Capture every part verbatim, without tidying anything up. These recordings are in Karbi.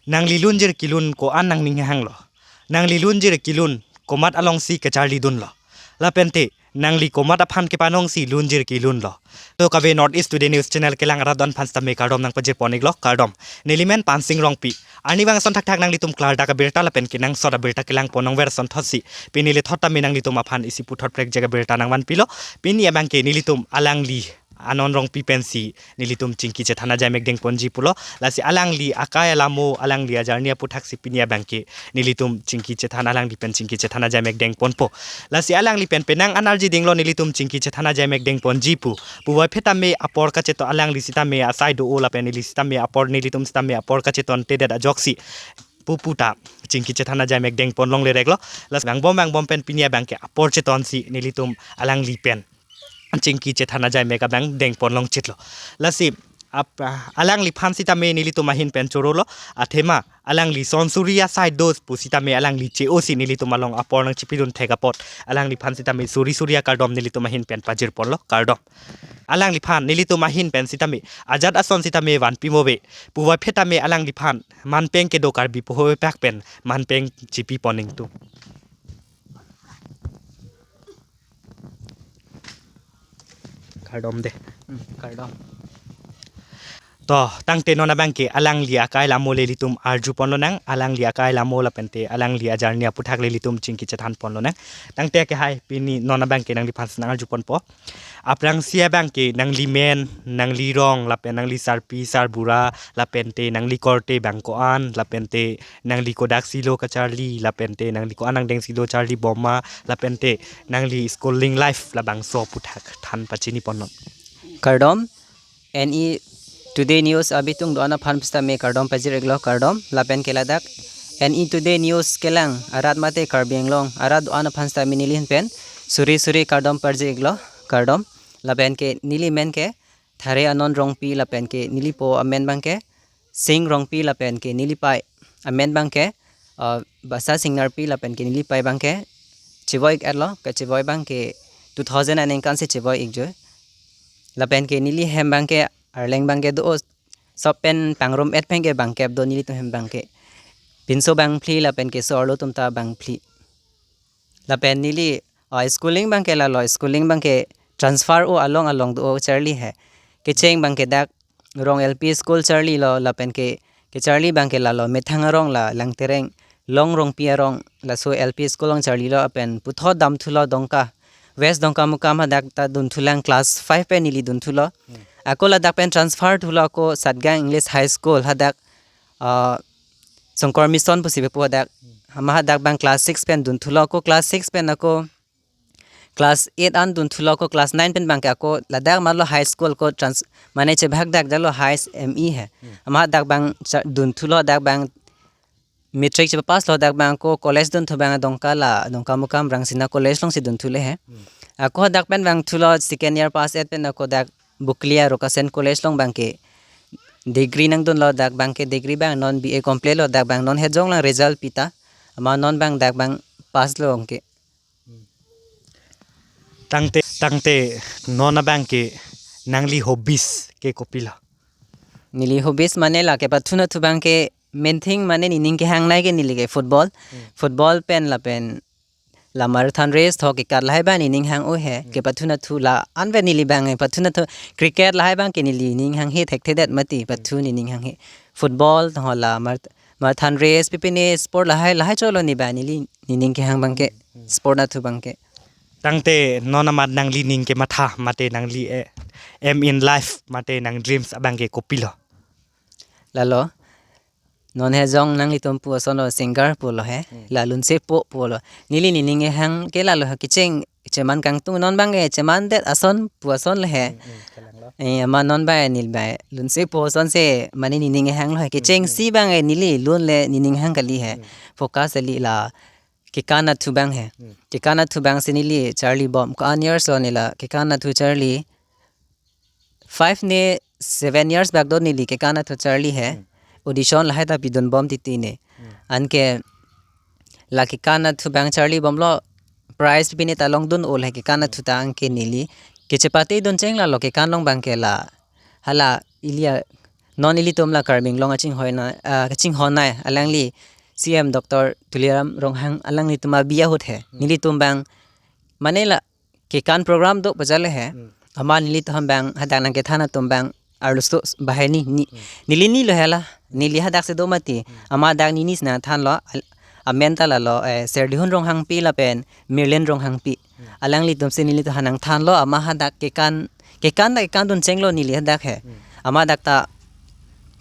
nangli lunjir kelun ko-an nangning hanglo? Nangli lunjir kelun komat alongsi kacharlidunlo? Lapente nangli komat aphan kepanongsi lunjir kelunlo? To kave North East Today News Channel kelang arat do-an aphan sitame kardom nangpajirpon-iklo, kardom. Nelimen Pansing Rongpi. Arnivang ason thakthak nanglitum klardak abirta lapen kenangsot abirta kelang ponnong ver asonthotsi pini lethot tame nanglitum aphan isi puthot prekjak abirta nangvanpilo. Pini abangke nelitum alangli Anon Rongpi pensi nelitum chingki chethan ajai mek dengponji pulo. Lasi alangli akai alamo, alangli ajarni aputhaksi pini abangke nelitum chingki chethan, alangli pen chingki chethan ajai mek dengponpo. Lasi alangli pen penang an arjidinglo nelitum chingki chethan ajai mek dengponji pu. Puvoiphit tame apor kacheton, alangli sitame asai do-o lapen neli sitame apor, nelitum sitame apor kachetontedet ajoksi pupu ta chingki chethan ajai mek dengponlonglereklo. Lasi vangbom vangbom pen pini abangke apor chetonsi nelitum alangli pen chingki chethan ajai mek abang dengponlongchitlo. Lasi ap-, alangliphan sitame nelitum ahin pen chorolo, athema alangli son suri asai do pusitame alangli che-osi nelitum along apor nangchipidun thek apot alangliphan sitame suri suri akardom nelitum ahin pen pajirponlo, kardom. Alangliphan nelitum ahin pen sitame ajat ason sitame vanpi mo ave. Puvoiphit tame alangliphan manpeng kedo Karbi puvoiphit pen manpeng chipipon ingtung. Kardom de. Hmm, kardom. To, tangte non abangke alangli akai alamo le ilitum arjuponlonang, alangli akai alamo lapente alangli ajarni aputhak le ilitum chingki chethanponlonang. Tangte ke hai pini non abangke nangliphan si nangarjuponpo. Aphrangsi abangke nanglimen, nanglirong, lapen nangli sarpi sarbura, lapente nangli korte abang ko-an, lapente nangli kodaksilo kacharli, lapente nangli ko-an angdengsilo charlibom ma, lapente nangli schooling life labangso aputhak than pachiniponnon. Kardom, N E Today News abitung do-an aphan sitame kardom pajir-iklo, kardom. Lapen ke ladak N E Today News kelang arat mate Karbi Anglong arat do-an aphan sitame nelihin pen suri suri kardom pajir-iklo, kardom. Lapen ke nelimen ke Thare Anon Rongpi lapen ke nelipo amen abangke Sing Rongpi lapen ke nelipei amen abangke, uh, Basa Singnarpi lapen ke nelipei abangke chevoi-iklo, kachevoi abangke two thousand aningkan si chevoi-ik joi. Lapen ke neli hem abangke arleng abangke do-o, sop pen pangrum-et pen ke bangkep do nelitum hem abangke. Pinso bangphli lapen keso arlo atum ta bangphli. Lapen neli, ah, schooling abangke lalo, schooling abangke transfer-o along along do-o charli he. Kecheng abangke dak Rong L P School charlilo, lapen ke, kecharli abangke lalo methang arong la Langtereng Long Rongpi arong, laso L P School along charlilo, lapen puthot damthulo Dongka, West Dongkamukam hadak ta dunthulang, class five pen neli dunthulo. Hmm. Ako ladak pen transfer thulo ako Satgaon English High School hadak, ah, Songkor Mission pusi bepo hadak. Ama hadak abang class six pen dunthulo ako, class six pen ako class eight an dunthulo ako, class nine pen abangke ako ladak malo high school ako trans-, mane chebhak dak jalo high M E he. Hmm. Ama hadak abang cha-, dunthulo, dak abang matric chepass lo, dak abang ako college dunthu abang Dongka la, Dongkamukam Rangsina College alongsi dunthule he. Hmm. Ako hadak pen abang thulo second year pass-et pen ako dak Bokolia Rokasen College along abangke degree nangdunlo, dak abangke degree abang non B A complete lo, dak abang non hejong lang result pita. Ama non abang dak abang pass lo anke. Tangte, tangte non abangke nangli hobbies ke kopilo? Neli hobbies mane la kepathunathu abangke main thing mane nening kehangnei ke neli ke football. Hmm. Football pen lapen la marathon race thok kekat lahai abang nening hang-o he, hmm, kepathunathu la anve neli abang pathunathu cricket lahai abangke neli nening hanghe thekthedet mati, hmm, pathu nening hanghe. Football thok la mar-, marathon race pipine sport lahai lahai cholo ne abang neli nening kehang abangke, hmm, sport nathu abangke. Tangte non amat nangli ning kematha mate nangli, eh, aim in life mate nang dreams abangke kopilo? Lalo, non hejong nanglitum pu ason lo singer pulo he, hmm, la lunsepo pulo. Neli nening kehang ke lalo he, kecheng cheman kangtung, non abangke chemandet ason pu ason le he. Hmm, hmm, kalanglo. Eh, ama non abang neli abang lunsepo asonsi mane nening kehanglo he. Kecheng, hmm, hmm, si abang neli lun le nening hang kali he. Hmm. Focus kali la kekan athu abang he. Hmm. Kekan athu abangsi neli charlibom, ko-an years lo neli la kekan athu charli. Five ne seven years bak do neli kekan athu charli he. Hmm. Audition lahai ta pidunbom titi ne. Hmm. Anke la kekan athu abang charlibomlo, prize pine ta longdun-o le kekan athu ta, anke neli kechepate duncheng lalo kekan along abangke la. Hala ili a non ilitum la Karbi Anglong achinghoi na, ah, kachinghon nai alangli C M Doctor Tuliram Ronghang alanglitum abi ahut he. Hmm. Nelitum abang mane la kekan program do pajale he. Hmm. Amat nelitum abang hadak nangkethan atum abang arloso bahai ni, ni, Hmm. neli ni lo hela, neli hadak si do mati. Hmm. Amat dak neli si nangthanlo, al-, amen ta lalo, eh, Serdihun Ronghangpi lapen Mirlin Ronghangpi. Hmm. Alanglitum si nelitum ha nangthanlo, amat hadak kekan, kekan dak kekan dun chenglo neli hadak he. Hmm. Amat dak ta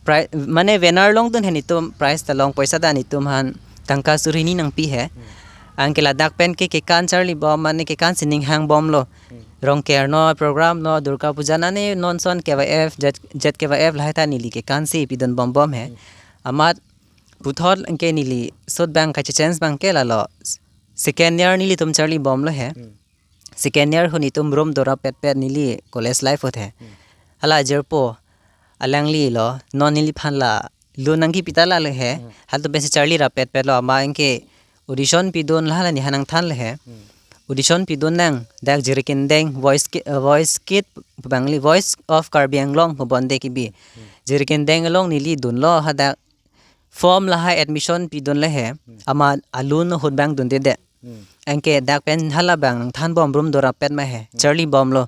pri-, mane winner longdun he nelitum prize ta long poisa ta nelitum aphan tangka suri hini nangpi he. Hmm. Anke ladak pen ke kekan charli bom mane kekan si ning hangbomlo. Hmm. Rongker no program no Durga Puja nane non son K Y F, Z-, Z K Y F lahai ta neli kekan si pidun bombom he. Hmm. Amat puthot anke neli sot abang kachechance abang ke lalo. Second year nelitum charli bomlo he. Hmm. Second year ahut nelitum rum dorap petpet neli college life ahut he. Hmm. Hala jirpo alangli lo, non neliphan la lun nangkepi ta lalo he. Hmm. Halatum pensi charli rap petpetlo amat anke audition pidun la hala neli ha nangthanlo he. Hmm. Audition pidun nang dak Jirikindeng Voice Ki-, eh, Voice Kit pu abang le Voice of Karbi Anglong pu bonde kebi. Hmm. Jirikindeng along neli dunlo hadak form lahai admission pidunlo he. Hmm. Amat alun ahut abang dundedet. Hmm. Anke dak pen hala abang nangthan bom rum dorap pet ma he. Hmm. Charli bomlo.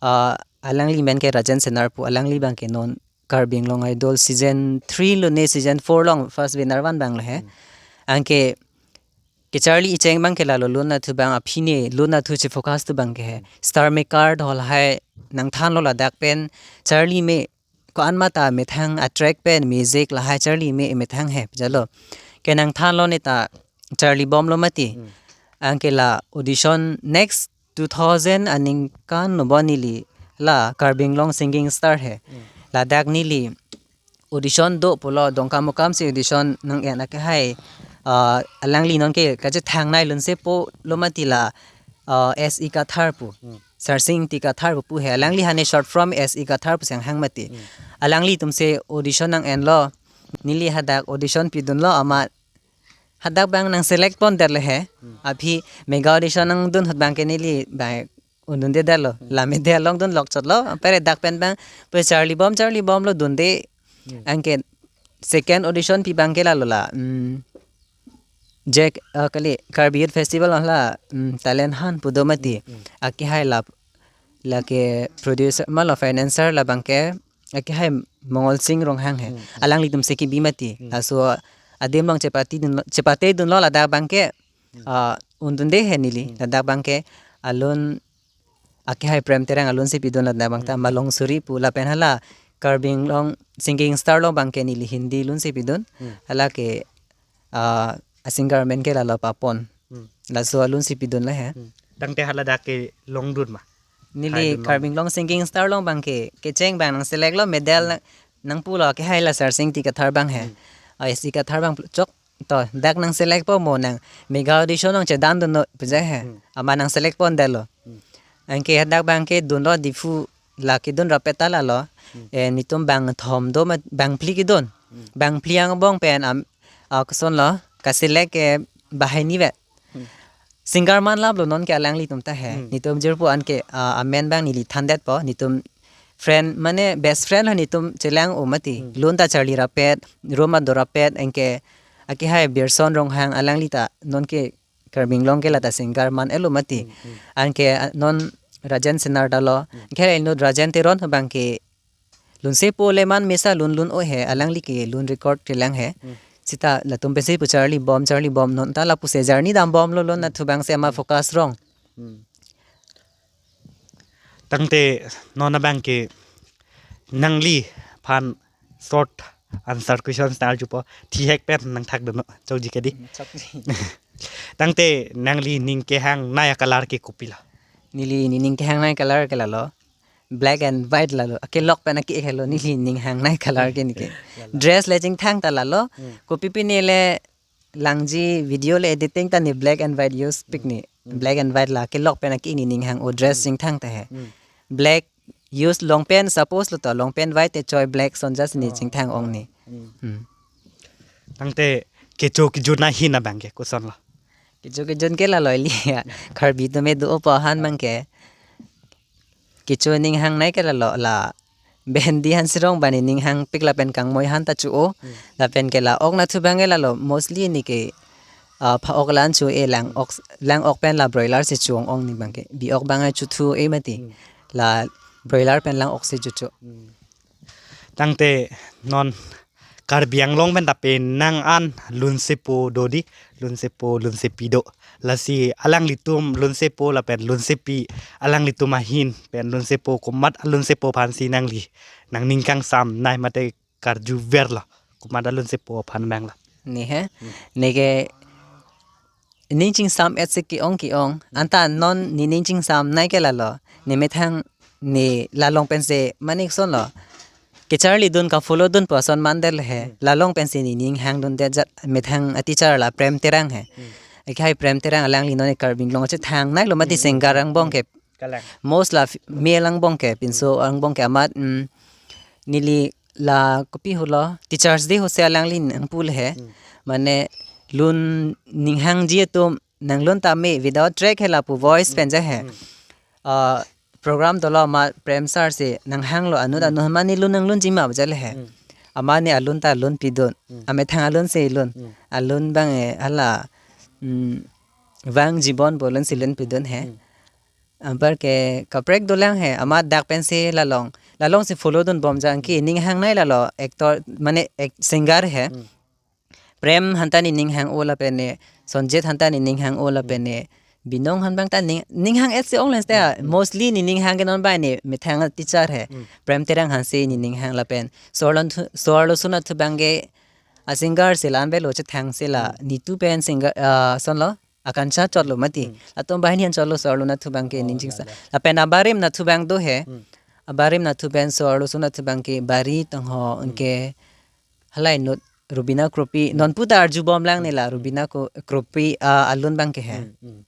Ah, alangli men ke Rajen Senar pu alangli abang ke non Karbi Anglong Idol season three lo ne season four along first winner van abang lo he. Hmm. Anke kecharli icheng abang ke lalo lun athu abang aphi ne lun athu si focus tu abang ke he. Hmm. Star Maker do lahai nangthanlo ladak pen charli me ko-an ma ta methang a track pen music lahai charli me methang he pajalo. Ke nangthanlo ne ta charli bomlo mati. Hmm. Anke la audition next two thousand aningkan no bo neli la Karbi Anglong Singing Star he. Hmm. Ladak neli audition do pulo Dongkamukam si audition nang-en akehai, ah, alangli non ke kachethang nai lunsepo lo mati la, ah, S E Kathar pu. Hmm. Sarsing Ingti Kathar pu he. Alangli hane short form S E Kathar pu si nanghang mati. Hmm. Alanglitum si audition nang-enlo. Neli hadak audition pidunlo amat hadak abang nang select pondetlo he. Hmm. Aphi mega audition nangdun ahut abang ke neli abang undundedetlo. Hmm. La media along dunlok chotlo. Pere dak pen abang pu charli bom charli bomlo dunde. Hmm. Anke second audition pi abang ke lalo la. Hmm. Jack, ah, kali Karbi Youth Festival la, hmm, talent hunt pu do mati. Hmm. Akehai la, lake producer ma lo financer la abang ke akehai Mongol Sing Ronghang he. Hmm. Alanglitum si kebi mati. Hmm. Laso adim along chepati dunlo, chepate dunlo ladak abang ke, Hmm. ah, undunde he neli. Hmm. Ladak abang ke alun akehai Prem Terang alun si pidun ladak abang ta Hmm. Malong Suri pu lapen hala Karbi Anglong Singing Star along abang ke neli Hindi lun si pidun. Hmm. Hala ke, ah, a singer men ke lalo Papon. Hmm. Laso alun si pidunlo he. Hmm. Tangte hala dak ke longdun ma? Neli Hai dun long. Karbi Anglong Singing Star along abang ke kecheng abang nang select lo medal Hmm. nang, nangpulo akehai la Sarsing Ingti Kathar abang he. Hmm. Ah, S E Kathar abang chok to dak nang select po mo nang mega audition nang chedan dunnon puja he. Hmm. Amat nang select pondetlo. Hmm. Anke hadak abang ke dunlo Diphu la kedun rap pet ta lalo. Hmm. Eh, nelitum abang thom do mat abang phli kedun. Hmm. Abang phli angbong pen am, ah, kosonlo ka select ke bahai ni vet. Hmm. Singer man laplo non ke alanglitum ta he. Hmm. Nelitum jirpo anke, ah, amen abang neli thandetpo. Nelitum friend mane best friend lo nelitum chelang-o mati. Hmm. Lun ta charli rap pet, rum adorap pet, anke akehai Birson Ronghang alangli ta non ke Karbi Anglong ke lata singer man elo mati. Hmm, hmm. Anke, ah, non Rajen Senar ta lo. Hmm. Anke inut Rajen Teron abang ke lunsepo le man mesa lun lun-o he alangli ke lun record chelang he. Hmm. Sita latum pensi pu charli bom charli bom non ta lapu si jarni dam bomlo lun Hmm. athu abang si amat Hmm. focus rong. Hmm. Tangte non abang ke nangliphan short answer question style jupo thihek pen nangthak dunnon chokji kedi. Hmm, chokji. Tangte nangli ning kehangnei a-color ke kopilo? Neli nening kehangnei color ke lalo black and white lalo. Akelok pen ake helo neli ning hangnei color ke neke. Lalo. Dress le chingthang ta lalo. Hmm. Kopi pine le langji video le editing ta ne black and white use pik Hmm. ne. Hmm. Black and white la kelok pen ake ne ning hang-o dress Hmm. chingthang ta he. Hmm. Black use long pant suppose lo to long pant white te choi black son just ne Oh. chingthang ong ne. Hmm. Hmm. Tangte kecho kejun ahin abang ke kosonlo? Kecho kejun ke lalo ili ya. Karbi atum me do-o po ahan abang ke. Kecho ning hangnei ke lalo la Bendi Hanserong bani ning hangpik lapen Kangmoi han ta chu-o. Hmm. Lapen ke la ok nathu abang ke lalo mostly neke, ah, pha-ok la-an chu-e, lang ok, lang ok pen la broiler si chu-ong-ong ni abang ke. Bi ok abang chu-thu-e mati. Hmm. La broiler pen lang ok si chu-cho. Hmm. Tangte non Karbi Anglong pen ta penang an lunsepo do di, lunsepo, lunsepi do. Lasi alanglitum lunsepo lapen lunsepi, alanglitum ahin pen lunsepo, komat alunsepo aphansi nangli nangning kangsamnei mate karjuverlo, komat alunsepo aphan abang la? Ne he, Hmm. neke ning chingsam-et si ke-ong ke-ong. Anta non ne ning chingsamnei ke lalo, ne methang ne la along pensi manik sonlo, kecharlidun ka-follow dun pu ason mandetlo he. Hmm. La along pensi ne ning hangdunde jat methang a-teacher la Prem Terang he. Hmm. Akehai Prem Terang, alangli non Karbi Anglong chethangneilo mati, Hmm, hmm, singer hmm, angbong hmm. ke. Kalang. Most la f-, male angbong ke, pinso Hmm. angbong ke amat, mm, neli la kopi helo, Teachers' Day ahutsi alangli nangpulo he. Hmm. Mane lun ning hangji atum nanglun tame without track he lapu voice Hmm. pen ja he. Hmm. Ah, program dolo amat Prem sir si nanghanglo, anut Hmm. anut mane lun nanglunji ma pu jale he. Hmm. Amat ne alun ta lunpidun. Hmm. Amethang alun si lun. Hmm. Alun abang e hala, mm, Vang Jibon pu alun si lunpidun he. Hmm. Anpar ke kaprek dolang he, amat dak pensi la along, la alongsi follow dunbom jang ke, Hmm. ning hangnei lalo actor, mane ek-, singer he. Hmm. Prem han ta ne ning hang-o lapen ne, Sonjit han ta ne ning hang-o lapen Hmm. ne, Binong han abang ta ning, ning hang-et si ong lens te, Hmm, hmm. mostly ne ning hang ke non bai ne methang teacher he. Hmm. Prem Terang hansi ne ning hang lapen Sorlo thu-, Sorlo Sun athu abang ke a-singer si la-an avelo chethang si la Hmm. netum pen singer, ah, sonlo, Akansha chotlo mati. Hmm. Latum banghini an chotlo Sorlo Sun athu abang ke Oh, ning chingsa. la, la. Lapen abarim nathu abang do he. Hmm. Abarim nathu pen Sorlo Sun athu abang ke Bari Tongho Hmm. unke halai inut Rubina Kropi, Hmm. non puta arjubom lang ne la, Hmm. Rubina ko-, Kropi, ah, alun abang ke he. Hmm, hmm.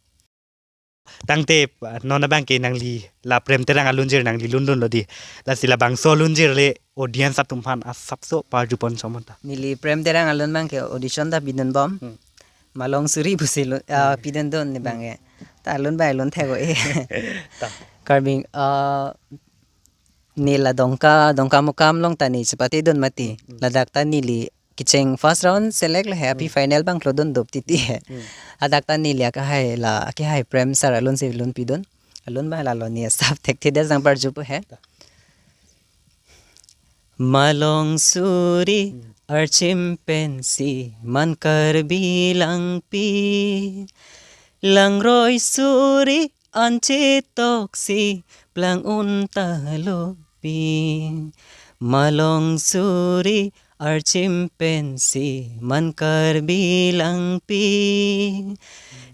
Tangte, ah, non abang ke nangli la Prem Terang alunjir nangli lundunlo di. Lasi labangso alunjir le audience atum aphan asapso parjupon somon ta. Neli Prem Terang alun abang ke audition ta pidunbom. Hmm. Malong Suri pusi lun, ah, Hmm. pidundun ne abang Hmm. ke. Ta alun bai lun thek-o-e. Ta. Karbi, ah, ne la Dongka, Dongkamukam along ta ne chepatedun mati. Hmm. Ladak ta neli kecheng first round select lo he, api Hmm. final abang klodun dop titi he. Hmm. Hadak ta neli akehai la, akehai Prem sir alun si lunpidun. Alun bai lalo ne asap thekthedet jang parjupo he. Ta. Malong Suri Hmm. archim pensi man Karbi Langpi. Langroi Suri an chetoksi plang un ta lopi. Malong Suri archim pensi man Karbi Langpi.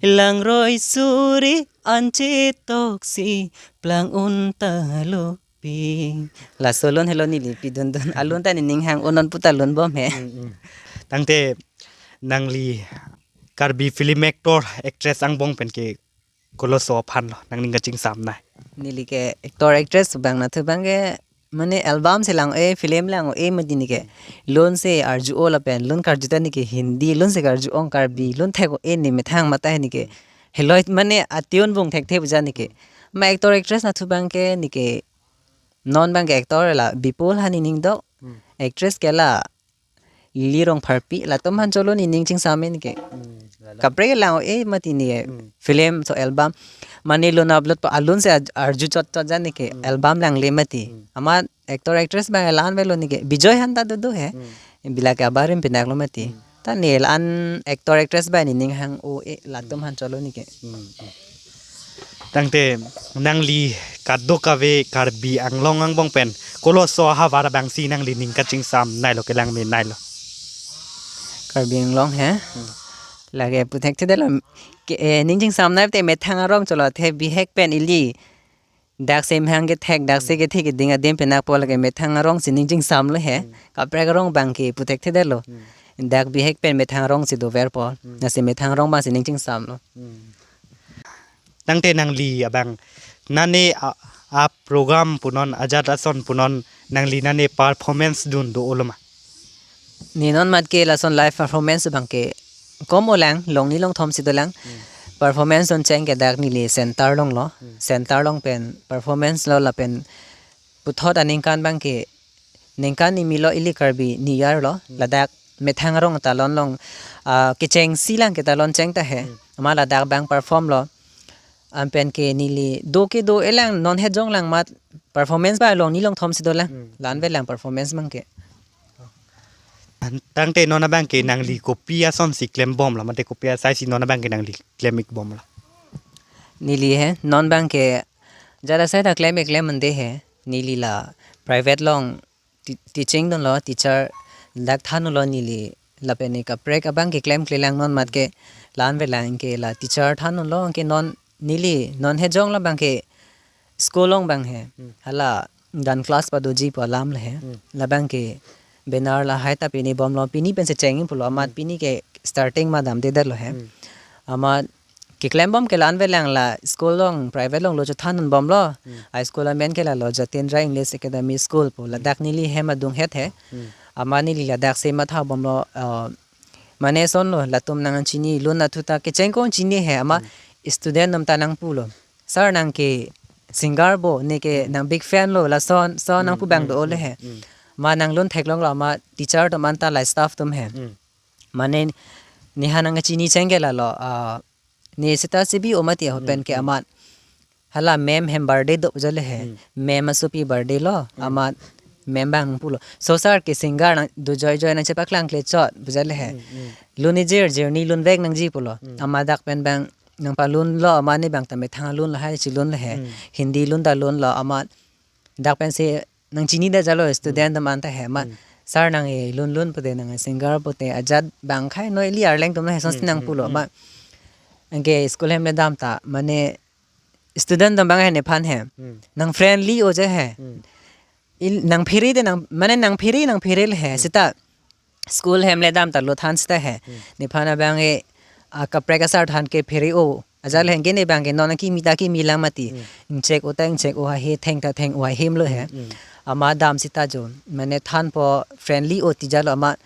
Langroi Suri an chetoksi plang un ta lopi. Laso alun helo neli pidundun. Alun ta ne ning hang-o, non puta lunbom he. Hmm, hmm. Tangte nangli Karbi film actor, actress angbong pen ke koloso aphan lo nangning kachingsamnei? Neli ke actor actress abang nathu abang ke mane album si lang-o-e, film lang-o-e mati neke. Lun si arju-o lapen lun karju ta neke Hindi lun si karju-ong, Karbi lun thek-o-e ne methang mata he neke. Heloi mane atune bung thekthe pu ja neke. Ma actor actress nathu abang ke neke non abang ke actor la Bipul han ne ning dok. Hmm. Actress ke la Lily Rongpharpi, latum aphan cholo ne ning chingsam neke. Hmm, lalo. Kaprek lang-o-e mati ne Hmm. film so album. Mane lun upload pa alun si arj-, arju chot chot ja neke Hmm. album langle mati. Hmm. Amat actor actress abang la-an avelo neke. Bijoy han ta dodo he. Hmm. Bila ke abarim pinaklo mati. Hmm. Ta ne la-an actor actress bai ne ning hang-o-e, latum aphan cholo neke. Hmm, hmm. Tangte nangli kadokave Karbi Anglong angbong pen koloso ahavar abangsi nangli ning kachingsamneilo, kelang meneilo? Karbi Anglong he? Hmm. Lake pu thekthedetlo. Ke, eh, ning chingsamnei te methang arong cholo, the bihek pen ili. Dak semhang kethek, dak se Hmm. kethe keding adim penakpo lake methang arong si ning chingsamlo he. Hmm. Kaprek arong abang ke pu thekthedetlo. Hmm. Dak bihek pen methang arong si doverpo. Hmm. Lasi methang arong abang si ning chingsamlo. Hmm. Tangte nangli abang nane a, a program punon, ajat ason punon, nangli nane performance dun do-olo ma? Ne non mat ke lason live performance abang ke kom olang, long ni long thom si dolang. Hmm. Performance duncheng ke dak neli center along lo. Hmm. Center along pen performance lo lapen puthot aningkan abangke ningkan ni milo ili Karbi New Year lo, ladak methang arong talon long, ah, kechengsi lang ke talon cheng ta he. Ama ladak abang perform lo. Anpen ke neli do ke do-e lang, non hejong lang amat performance ba long ni long thom si dolang. La-an ve lang performance abangke. Tang-, tangte non abangke nangli kopi asonsi klembomlo, mate kopi asai si non abangke nangli klem-ikbomlo? Neli he, non abangke jada sai ta klem-ik klem mande he, neli la private long ti-, teaching dunlo, teacher dak thandunlo neli, lapen ne kaprek abangke klemkle lang non amat ke la-an ve lang ke la teacher thandunlo ke non neli non hejong la abangke school long abang he. Hala dance class padoji pu alam le he. Labangke banner lahai ta pini bomlo, pini pensi cheng-ik pulo amat pini ke starting ma damdedetlo he. Amat keklembom ke la-an ve lang la school long, private long lo chothandunbomlo. A school amen ke lalo Jatindra English Academy School pu, ladak neli hem adunghet he. Amat neli ladak si mathabomlo, uh, mane sonlo, latum nangchinilun athu ta kecheng ko chini he, amat student atum ta nangpulo, "Sir, nang ke singer bo, ne ke nang big fan lo, lason son nangpu abang do-o le he." Ma nanglun theklonglo amat teacher atum anta la staff atum he. Mane neha nangchini cheng ke lalo, ah, ne seta sibi o mati ho pen ke amat hala ma'am hem birthday do jale he. Ma'am asopi birthday lo, amat ma'am abang pulo, "So sir ke singer nang do joijoi nang chepaklangkle chot," pu jale he. Lun-ijir, jirni lunvek nangji pulo. Amat dak pen abang nangpalunlo, amat ne abang ta methang alun lahai chelun le he. Hindi lun ta lunlo, amat dak pensi nangchinidet jalo student atum anta he. Amat, "Sir, nang e lunlun pute, nang singer pute, ajat abang khai no ili arleng atum he," sonsi nangpulo. Amat anke school hem le dam ta, mane student atum abang he nephan he, "Nang friendly o je he. Il, nang phere de nang, mane nang phere, nang phere le he." Seta school hem le dam ta lo than seta he. Nephan abang e, ah, kaprek asar than ke phere o. Ajat le anke ne abang ke non akimi ta kimi lang mati. Ingchek o ta ingchek o, ahe theng ta theng o, ahem lo he. Amat dam seta jo, mane thanpo, friendly o ti jalo amat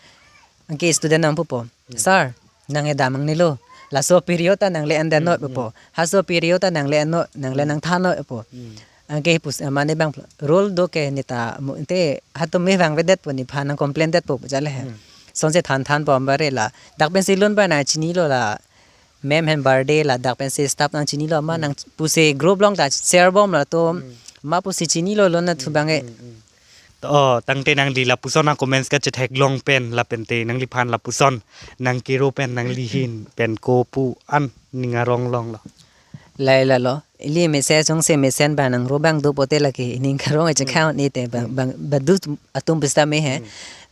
anke student atum pupo, "Sir, nang e dam ang ne lo. Laso period ta nang le-en den noi," pupo. "Haso period ta nang le-en noi, nang le nangthan noi," pupo. Anke pus, mane abang rule do ke ne ta mo te hatum me vangvedetpo, nephan nang complain detpo jale he. Sonsi thanthanpo ambare la. Dak pensi lun abang nangchinilo la ma'am hem birthday, ladak pensi staff nangchinilo, amat nang pusi group long ta share bomlo atum. Amat pusi chinilo lun athu abang e. To, tangte nangli lapuson a comments kachetheklong pen, lapen te nangliphan lapuson nang kiro pen nangli ahin pen ko pu an ning arong longlo? Lahai lalo. Ili message jongsi mesen abang nang ro abang do pote lake ning karong e chekhang ne te abang, abang badu atum pista me he.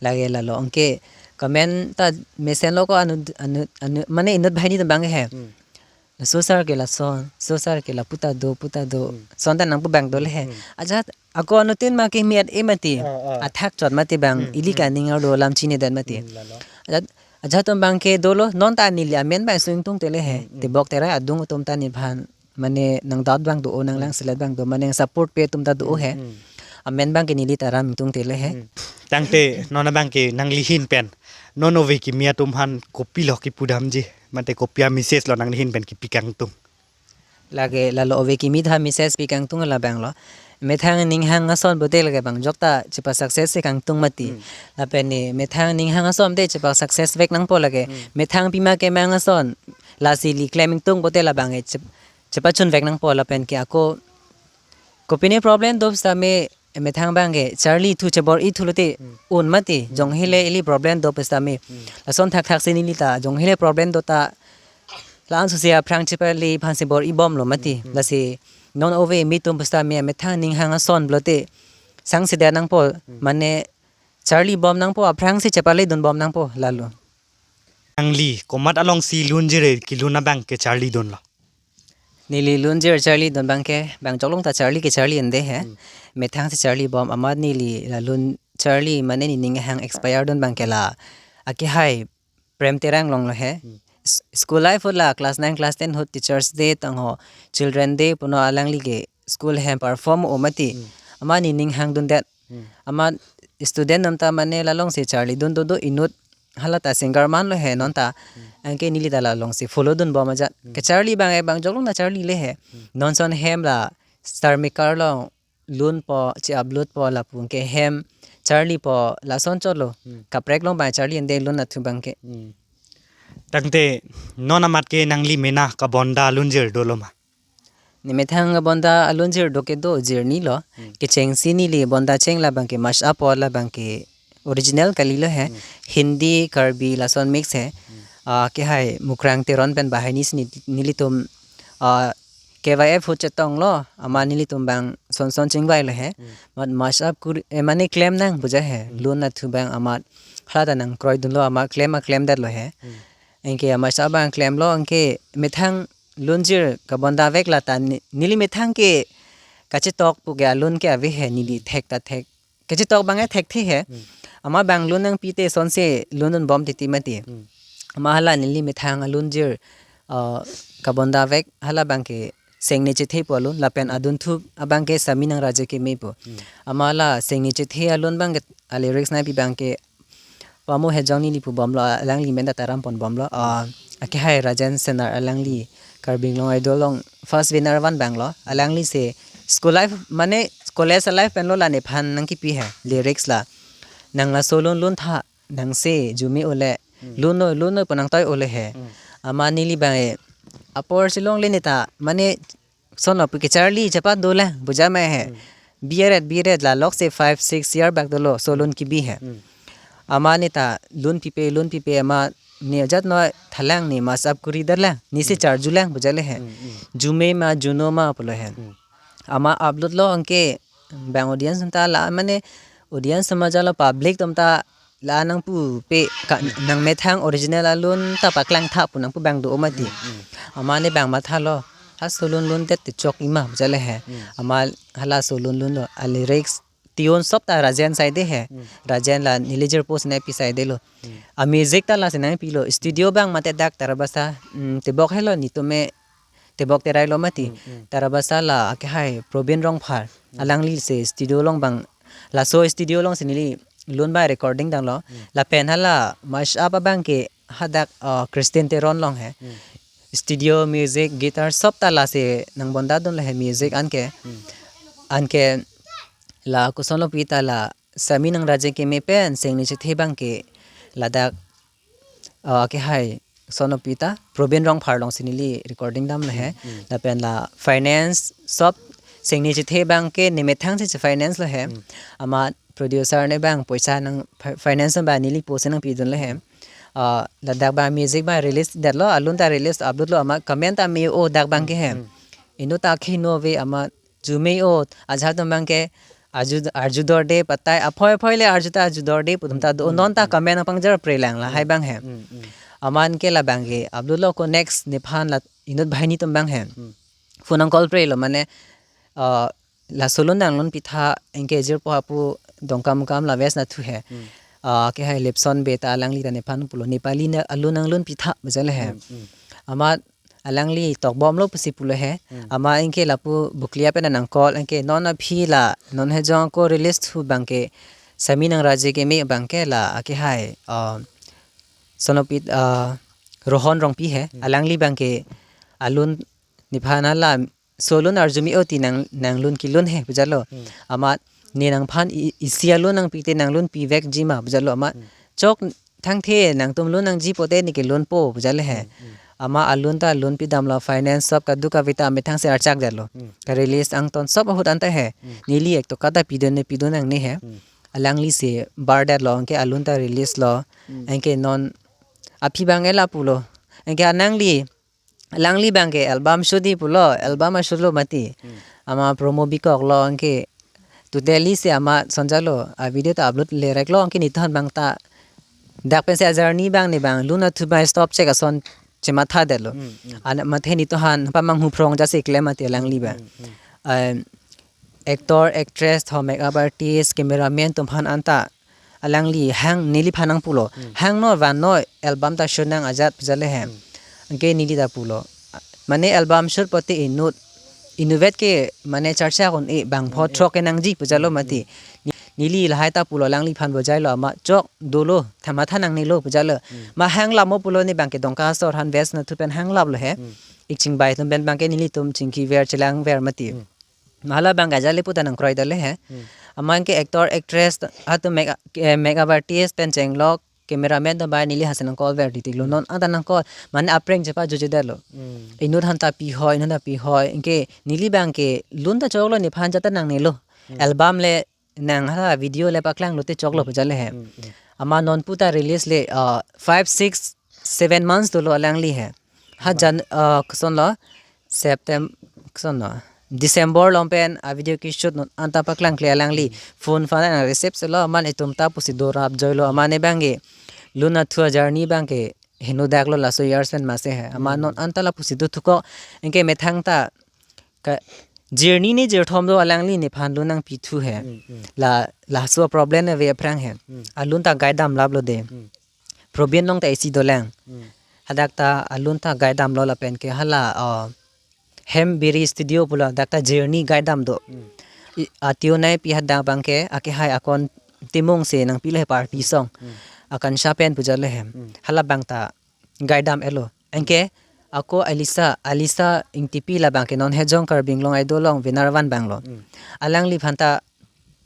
Lake lalo. Anke comment ta mesen lo ko anu, anu, anu, mane inut banghini atum abang he. "So sir ke lason, so sir ke lapu ta do, pu ta do." Son ta nangpu abang do le he. Ajat ako anuttin ma ke miat e mati. Athak chot mati abang. Ili ke aning arlo alam chinidet mati. Ajat, ajat atum abang ke dolo, non ta neli amen abang sung tung te le he. Tebok terai adung atum ta nephan mane nang doubt abang do-o, nang lang selet abang do, mane nang support pe atum ta do-o he. Amen abang ke neli ta ram tung te le he. Tangte non abang ke nangli ahin pen non ove kimi atum aphan kopilo kipu damji, mate kopi a message lo nangli ahin pen kipi kangtung? Lake lalo, ove kimi ta message pi kangtung labang lo. Methang ninghang ason pote lake bang jok ta chepa success si kangtung mati. Lapen ne methang ninghang ason te chepa success vek nangpo lake. Methang pima kemang ason lasi ili klem ingtung pote labang e chep-, chepachun vek nangpo lapen ke ako kopine problem do seta me methang abang ke charli thu chebor-i thu lote un mati, jong hele ili problem do pusitame. Lason thakthak si neli ta jong hele problem do ta la-an susi aphrang chepale aphansi bor-i bomlo mati. Lasi non ove kimi atum pusitame methang ninghang ason pulote sangsedet nangpo, mane charli bom nangpo, aphrangsi chepale dun bom nangpo lalo. Nangli komat alongsi lunjir kelun abang ke charli dunlo? Neli lunjir charli dun abang ke, bang joklong ta charli ke charli ende he. Methang si charli bom amat neli la lun charli mane nening hang expire dun abang ke la akehai Prem Terang along lo he. S-, school life ahut la class nine, class ten ahut Teachers Day tangho Children Day puno alangli ke school hem perform o mati. Amat nening hang dundet. Amat student atum ta mane la alongsi charli dun dodo inut hala ta singer manlo he non ta. Anke neli ta la alongsi follow dun bom ajat. Kecharli abang e bang joklong ta charli le he. Non ason hem la star maker along lunpo, che-uploadpo lapu ke hem charlipo lason chotlo. Hmm. Kaprek along abang charli ante lun athu abang ke. Hmm. Tangte non amat ke nangli mena kabonda alunjir dolo ma? Ne methang kabonda alunjir do ke do, jirni lo. Hmm. Kechengsi neli bonda cheng labang ke mash up po labang ke original kalilo he. Hmm. Hindi, Karbi lason mix he. Hmm. Ah, ke hai Mukrang Teron pen banghini si ni-, nelitum, ah, K Y F ahut chetonglo, amat nelitum abang son son chingvailo he. Hmm. Amat mash up kur, eh, mane klem nang puja he. Hmm. Lun athu abang amat hala ta nangkroidunlo, amat klem aklem detlo he. Hmm. Anke mash up abang klemlo, anke methang lunjir kabonda vek lata ni-, neli methang ke kachetok pu ke alun ke ave he, neli thek ta thek. Kachetok abang ke thekthe he. Hmm. Amat abang lun nangpi te sonsi lundunbom titi mati. Hmm. Amat hala neli methang alunjir, uh, kabonda vek hala abang ke Sengni Chethe pu alun, lapen adunthu abang ke Sami Nang Raje Keme pu. Hmm. Amat hala Sengni Chethe alun abang ke, a lyrics nangpi abang ke Pamo Hejong neli pubomlo, alangli men ta taramponbomlo. Ah, ake hai Rajen Senar alangli Karbi Anglong Idol along first winner van abanglo. Alangli si school life, mane college life penlo la nephan nangkipi he lyrics la. Nang laso lun luntha, nang si jume ole, Hmm. lunnoi, lunnoi pu nangtoi ole he. Hmm. Amat neli abang e, apor si longle ne ta, mane son lo pu ke charli chepat dolang puja ma he. Hmm. Biret biret la lok si five six year bak dolo, so lun kibi he. Hmm. Amat ne ta lun pipe, lun pipe amat ne ajat noi thalang ne mash up kuri darlang. Ne si Hmm. charjulang puja le he. Hmm, hmm. Jume ma, juno ma pulo he. Hmm. Amat upload lo, anke abang audience ta la, mane audience ma jalo, public atum ta la nangpupe ka, nang methang original alun ta paklangtha pu nangpu abang do mati. Hmm, hmm. Amat ne abang mathalo, ha so lun lundet te chok-i ma puja le he. Hmm. Amat hala so lun lunlo, a lyrics tune sop ta Rajen side he. Hmm. Rajen la neli jirpo si nangpi side lo. Hmm. A music ta lasi nangpilo. Studio abang mate dak Tarabasa, mm, Tebok helo, netum me Tebok Terai lo mati. Hmm, hmm. Tarabasa la ake hai Probin Rongphar. Hmm. Alangli si studio along abang, laso studio along si neli lun abang recording damlo. Hmm. Lapen hala mash up abang ke hadak, uh, Christian Teron along he. Hmm. Studio, music, guitar sop ta lasi nangbondadunlo he, music anke. Hmm. Anke la koson lo pu ta la Sami Nang Raje Keme pen Sengni Chethe abang ke ladak, uh, ake hai koson lo pu ta Probin Rongphar along si neli recording damlo he. Hmm, hmm. Lapen la finance sop Sengni Chethe abang ke ne methang si finance lo he. Hmm. Amat producer ne abang poisa nang fi-, finance abang neli po si nangpidunlo he. Ah, ladak abang music abang release detlo, alun ta release upload lo, amat comment ta me-o dak abang ke he. Hmm, hmm. Inut ta kheno ave, amat jume-o, ajahak atum abang ke arju, arju dorde patai, aphoi aphoi le arju ta arju dorde pu atum ta do, Hmm, non ta hmm. comment nangpangjar prelang la, Hmm. hai abang he. Hmm, hmm. Amat ke labang ke upload lo, ko next nephan la inut banghini atum abang he. Hmm. Phone nang call prelo, mane, ah, laso lun nanglun pitha, anke jirpo hapu Dongkamukam la West nathu he. Hmm. Ah, ke hai Lepson Bey ta alangli ta nephan pulo, Nepali na alun nanglun pitha puja le he. Hmm, hmm. Amat alangli tokbomlo pusi pulo he. Hmm. Amat anke lapu Bokolia pen nang call, anke non aphi la, non Hejong ako release thu abang ke, Sami Nang Raje Keme abang ke la ake hai, ah, koson lo pu, ah, Rohon Rongpi he. Hmm. Alangli abang ke alun nephan hala so lun arju me-o ti nang, nanglun kelun he puja lo. Hmm. Amat ne nangphan i-, isi alun nangpi te nanglun pivekji ma puja lo, amat Hmm. chok thangthe nangtum lun nangji pote ne kelunpo puja le he. Hmm, hmm. Amat alun ta lun pidamlo, finance sop kadokave ta amethang si archak detlo. Hmm. Ka release angton sop ahut anta he. Hmm. Neli ek toka ta pidun ne pidun nangne he. Hmm. Alangli si bar detlo, anke alun ta release lo. Hmm. Anke non aphi abang ke la pulo. Anke nangli alangli abang ke album shoot-i pulo, album a-shoot lo mati. Hmm. Amat promo bikoklo, anke totally si amat sonjalo, a video ta upload le reklo, anke netum abang ta dak pensi a-journey abang ne abang lun athu abang stop chek ason chematha detlo. Hmm, hmm. Ana mathe netum aphan pamanghu phrong jasi klem mati alangli abang. Hmm, hmm. Em, actor, actress, tho makeup artist, cameraman atum aphan anta alangli hang neliphan nangpulo. Hmm. Hang noi, van noi, album ta shoot nang ajat puja le he. Hmm. Anke neli ta pulo. Mane album shoot pote inut, inutvet ke mane charcha kon e bang pho Hmm, throk ke nangji puja lo Hmm, mati. hmm. Neli lahai ta pulo, alangliphan bojailo, amat chok dolo, thamatha nangnelo puja lo. Hmm. Amat hang lap mo pulo, ne abang ke Dongka asor aphan West nathu pen hang laplo he. Hmm. Ik chingbai atum pen abang ke nelitum chingki ver chelang ver mati. Hmm. Hala abang gajali puta nangkroi dale he. Hmm. Aman ke actor, actress, atum make, eh, makeup artist pen chenglok, cameraman atum bai neli hasi nang call ver titi lo. Hmm. Non anta nang call, mane aphreng chepa juju dalo. Hmm. Inut hanta pi hoi, inut hanta pi hoi. Anke neli abang ke lun ta choklo, nephan jata nangnelo. Hmm. Album le nang hala video le paklang lote choklo, hmm, pu jale he. Hmm, hmm. Amat non puta release le, uh, five, six, seven months dolo alangli he. Ha, hmm, Jan, uh, koson lo, September, koson lo, December along pen a video keshoot non anta paklangkle alangli. Hmm. Phone fan nang receive selo, amat itum ta pusi dorap joilo, amat ne abang ke lun athu a-journey abang ke henodak lo laso years pen mase he. Amat, hmm, non anta la pusi do thukok, anke methang ta ka journey ni jirthom do alangli nephan lun nangpi thu he. Hmm, hmm. La, laso problem ave aphrang he. Hmm. Alun ta gai damlap lo de. Hmm. Probin along ta isi dolang. Hmm. Hadak ta alun ta gai damlo lapen ke hala, uh, Hem Biri Studio pulo dak ta journey gai dam do. Hmm. I, a tune nangpi hadak abang ke, akehai akon Timung si nangpilo he party song. Hmm. Akansha pen pu jale he. Hmm. Hala abang ta gai dam-et lo. Anke ako Alisa, Alisa Ingtipi labang ke non Hejong Karbi Anglong Idol along winner one abang lo. Hmm. Alangliphan ta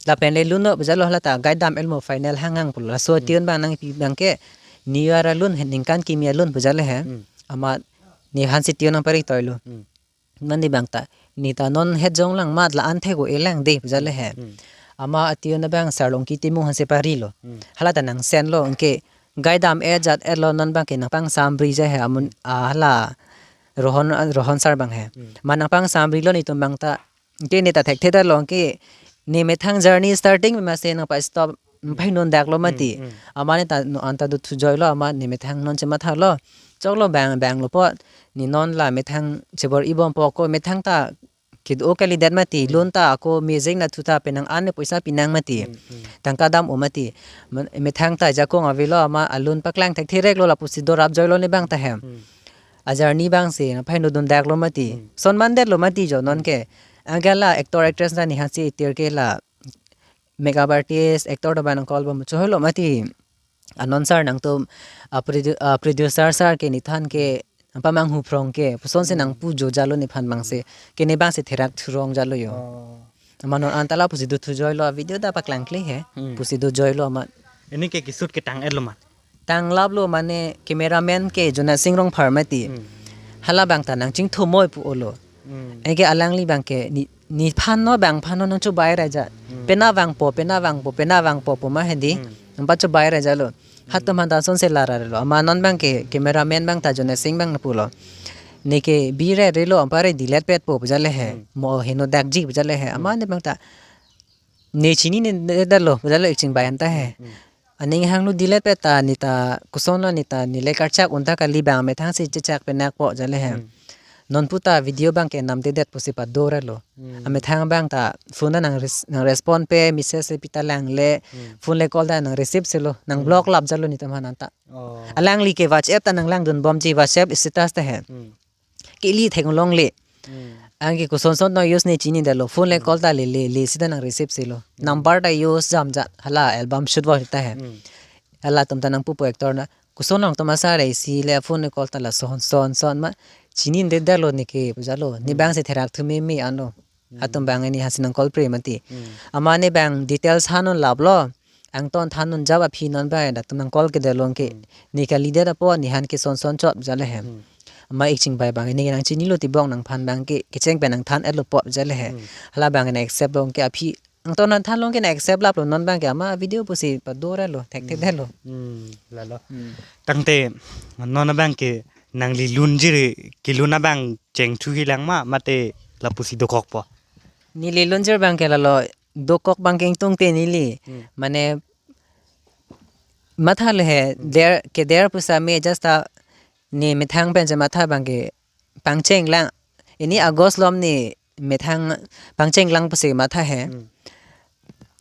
lapen le lun lo pu jalo, hala ta gai dam-et mo final hanghang pulo. Laso, hmm, tune abang nangpi abang ke New Year alun, ningkan kimi alun pu jale he. Hmm. Amat nephan si tune nangpari toilo. Hmm. Mane abang ta, ne ta non Hejong lang amat la-an thek-o-e lang de pu jale he. Hmm. Amat a tune abang Sarlongki Timung aphan si parilo. Hmm. Hala ta nang send lo, anke gai dam-et jat-et lo, non abang ke nangpangsamri ja he amun, hmm, a hala Rohon, Rohon sir abang he. Hmm. Amat nangpangsamri lo netum abang ta, anke ne ta thekthe ta lo, anke ne methang journey starting mase nangpa-stop, hmm, phainun dak lo mati. Hmm, hmm. Amat ne ta non anta do thu joilo, amat ne methang non chematha lo. Choklo abang, abang lo po. Ne non la methang chebor-i bompo, ko methang ta kedo kalidet mati, hmm, lun ta ako music nathu ta penang an ne poisa pinang mati. Hmm, hmm. Tangka dam-o mati. Man-, methang ta jakong avelo, amat alun paklang thekthe rek lo, la pusi dorap joilo ne abang ta he. Hmm. A journey abang si nangphainun dun dak lo mati. Hmm. Son mandet lo mati jo non, hmm, ke. Anke la actor actress ta nephan si itir ke la makeup artist, actor ta abang nang call bom chohoi lo mati. Announcer nangtum, a produ-, a producer sir ke nethan ke, apa manghu phrong ke, puson si, hmm, nangpu jo jalo nephan abang si. Ke ne abang si therak thurong jalo jo. Oh. Amat non anta la pusi do thu joilo, video ta paklangkle he. Hmm. Pusi do joilo amat. Pini ke keshoot ke tang-et lo ma? Tanglap lo, mane cameraman ke Jonasing Rongphar mati. Hmm. Hala abang ta nangchingthum moi pu-o lo. Hmm. Anke alangli abang ke ne, nephan no abang phan no nangchobai ra ja. Hmm. Pena vangpo, pena vangpo, pena vangpo pu ma hedi. Hmm. Nangpachobai ra jalo. Hmm. Hatum aphan ta son si lara lo. Amat non abang ke cameraman abang ta Jonasing abang pulo. Ne ke bi re re lo, anpar re delete petpo pu jale he. Hmm. Mo henodakji pu jale he. Hmm. Amat ne abang ta ne chinine det lo pu jalo, ik chingbai anta he. Hmm. Aning hangno delete pet ta ne ta koson lo, ne ta ne le karchak un ta kali, abang methang si chechak penakpo jale he. Hmm. Non puta video abang ke namdedet pusi pado ra lo. Hmm. Amethang abang ta phone ta nang res-, nang respond pe, message le pi ta lang le, hmm, phone le call ta nang receive si lo, nang, hmm, block lap jalo netum aphan anta. Oh. Alangli ke WhatsApp ta nang langdun bomji, WhatsApp status ta he. Hmm. Kili theklongle. Hmm. Anke koson son no use ne chinine det lo. Phone le, hmm, call ta le le le sita nang receive si lo. Hmm. Number ta use jam jat, hala album shoot bom ta he. Hmm. Halatum ta nangpupo actor na. Koson nangtum asar isi le phone le call ta la son son son ma. Chinine det lo ne ke pu jalo. Ne, hmm, abang si therak thu meme ano. Hmm. Atum abang ne hasi nang call pre mati. Hmm. Amat ne abang details than un lap lo. Angton than un jap aphi non abang latum nang call kedet lo ke. Hmm. Ne kalidet apot nephan ke son son chot jale he. Hmm. Amat ik chingbai abang ne nang chinilo tibok, nangphan abang ke kecheng pen nang than-et lo po jale he. Hmm. Hala abang ne accept lo ke aphi. Angton nang than lo ke ne accept lap lo, non abang ke amat video pusi pado ra lo, thekthe, hmm, det lo. Hmm, lalo. Hmm. Tangte non abang ke nangli lunjir kelun abang chengthu hilang ma, mate la pusi dokokpo? Neli lunjir abang ke lalo, dokok abang ke ingtungte neli. Hmm. Mane matha le he, hmm, der, keder pusitame just ta ne methang pen chematha abang ke pangcheng lang. Pini August along ne methang pangcheng lang pusi matha he. Hmm.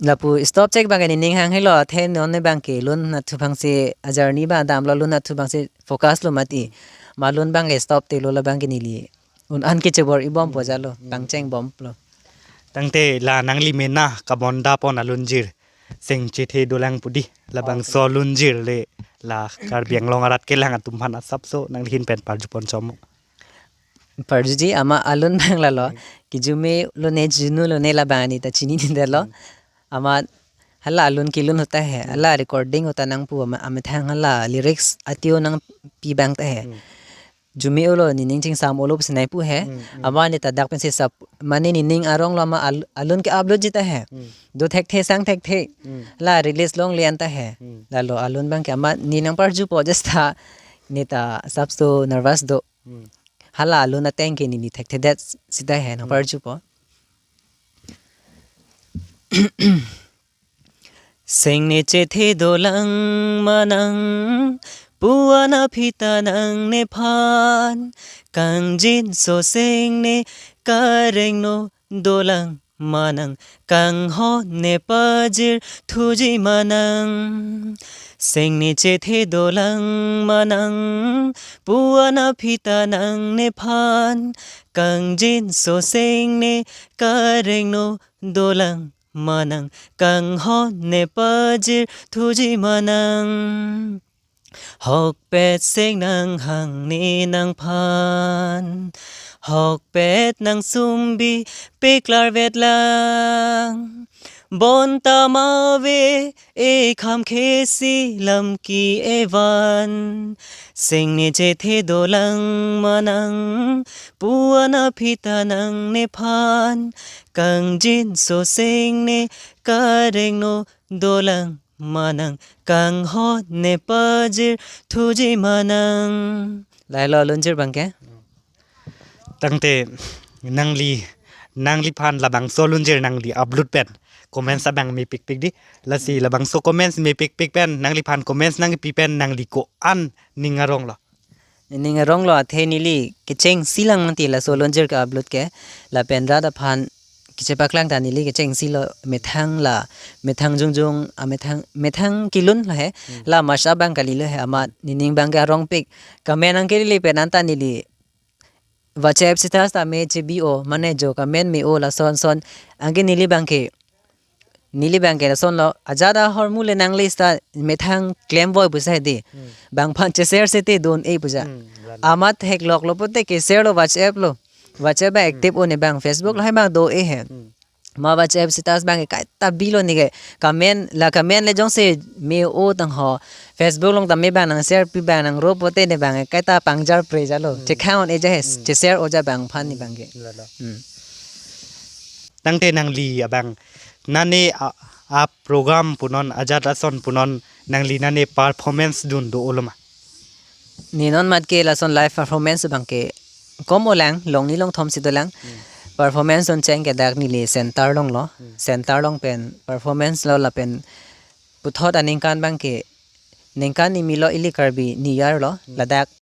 Lapu stop chek abang ke nening hang helo, athe non ne abang ke lun nathu abang si a journey abang damlo, lun nathu abang si focus lo mati. Ma lun abang ke stop te lo, la abang ke neli un an kechebor-i bompo, hmm, jalo, hmm, pangcheng bomlo. Tangte la nangli mena kabonda pon alunjir seng chethe dolang pu di, labangso, okay, lunjir le la Karbi Anglong arat kelang atum aphan asapso nangli ahin pen parju pon chomo. Parjuji, amat alun abang lalo. Hmm. Kijume lone, Junu lone labang neta chinine detlo. Hmm. Amat hala alun kelun ahut ta he. Hmm. Hala recording ahut ta nangpu amat, amethang hala lyrics atio nangpi abang ta he. Hmm. Jume-olo, nening chingsam-olo pusi nangpu he. Hmm, hmm. Amat neta dak pensi sap, mane nening arong lo amat al-, alun ke-upload ji ta he. Hmm. Do thekthe sang thekthe. Hmm. La release longle an ta he. Hmm. Lalo alun abang ke amat ne nangparjupo, just ta neta sapso nervous do. Hmm. Hala alun ateng ke neli thekthedet sita he, hmm, nangparjupo. Seng ne chethe dolang ma nang, pu-an aphi ta nangnephan kangjinso seng ne karengno dolang ma nang, kanghon ne pajirthuji ma nang. Seng ne chethe dolang ma nang, pu-an aphi ta nangnephan kangjinso seng ne karengno dolang ma nang, kanghon ne pajirthuji ma nang. Hokpet seng nanghang ne nangphan, hokpet nangsumbi peklarvet lang. Bonta mave ekham khesi lam ke-evan. Seng ne chethe dolang ma nang, pu-an aphi ta nangnephan kangjinso seng ne karengno dolang ma nang, kanghon ne pajirthuji ma nang. Lahelo lunjir abang ke. Tangte nangli, nangliphan labangso lunjir nangli upload pen comments abang mepikpik dei. Lasi labangso comments mepikpik pen, nangliphan comments nangpi pen nangli ko-an ning arong lo? Ning arong lo athe neli kechengsi lang mati laso lunjir ke-upload ke. Lapen rat aphan kechepaklang ta neli kechengsi lo, methang la, methang jongjong, a methang, methang kelun la he, hmm, la masha abang kali lo he, amat nening abang ke arongpik. Comment nangkele pen anta neli WhatsApp status ta me chebi-o, mane jo comment me-o lason son. Anke neli abang ke, neli abang ke lason lo, ajat ahormu le nangle seta methang klemvoi pusi dei. Hmm. Bangphan che-share seta don-e puja. Hmm, lalo. Amat theklok lo pote ke-share lo WhatsApp lo. WhatsApp abang, hmm, active o ne abang, Facebook, hmm, lahai abang do-e he. Hmm. Ma WhatsApp status abang ke kaita bilo ne ke comment, la comment le jongsi me-o tangho, Facebook along ta me abang nang-share pi abang nang ro pote ne abang ke kaita pangjar pre jalo. Hmm. Chekhang-un-e ja he, hmm, che-share-o ja bangphan ne abang ke. Hmm, lalo. Hmm. Tangte nangli abang, nane a, a program punon, ajat ason punon, nangli nane performance dun do-olo ma? Ne non mat ke lason live performance abang ke kom-o lang, long ni long thom si dolang. Hmm. Performance duncheng ke dak neli center along lo. Hmm. Center along pen performance lo lapen puthot aningkan abang ke ningkan kimi lo ili Karbi New Year lo. Hmm. Ladak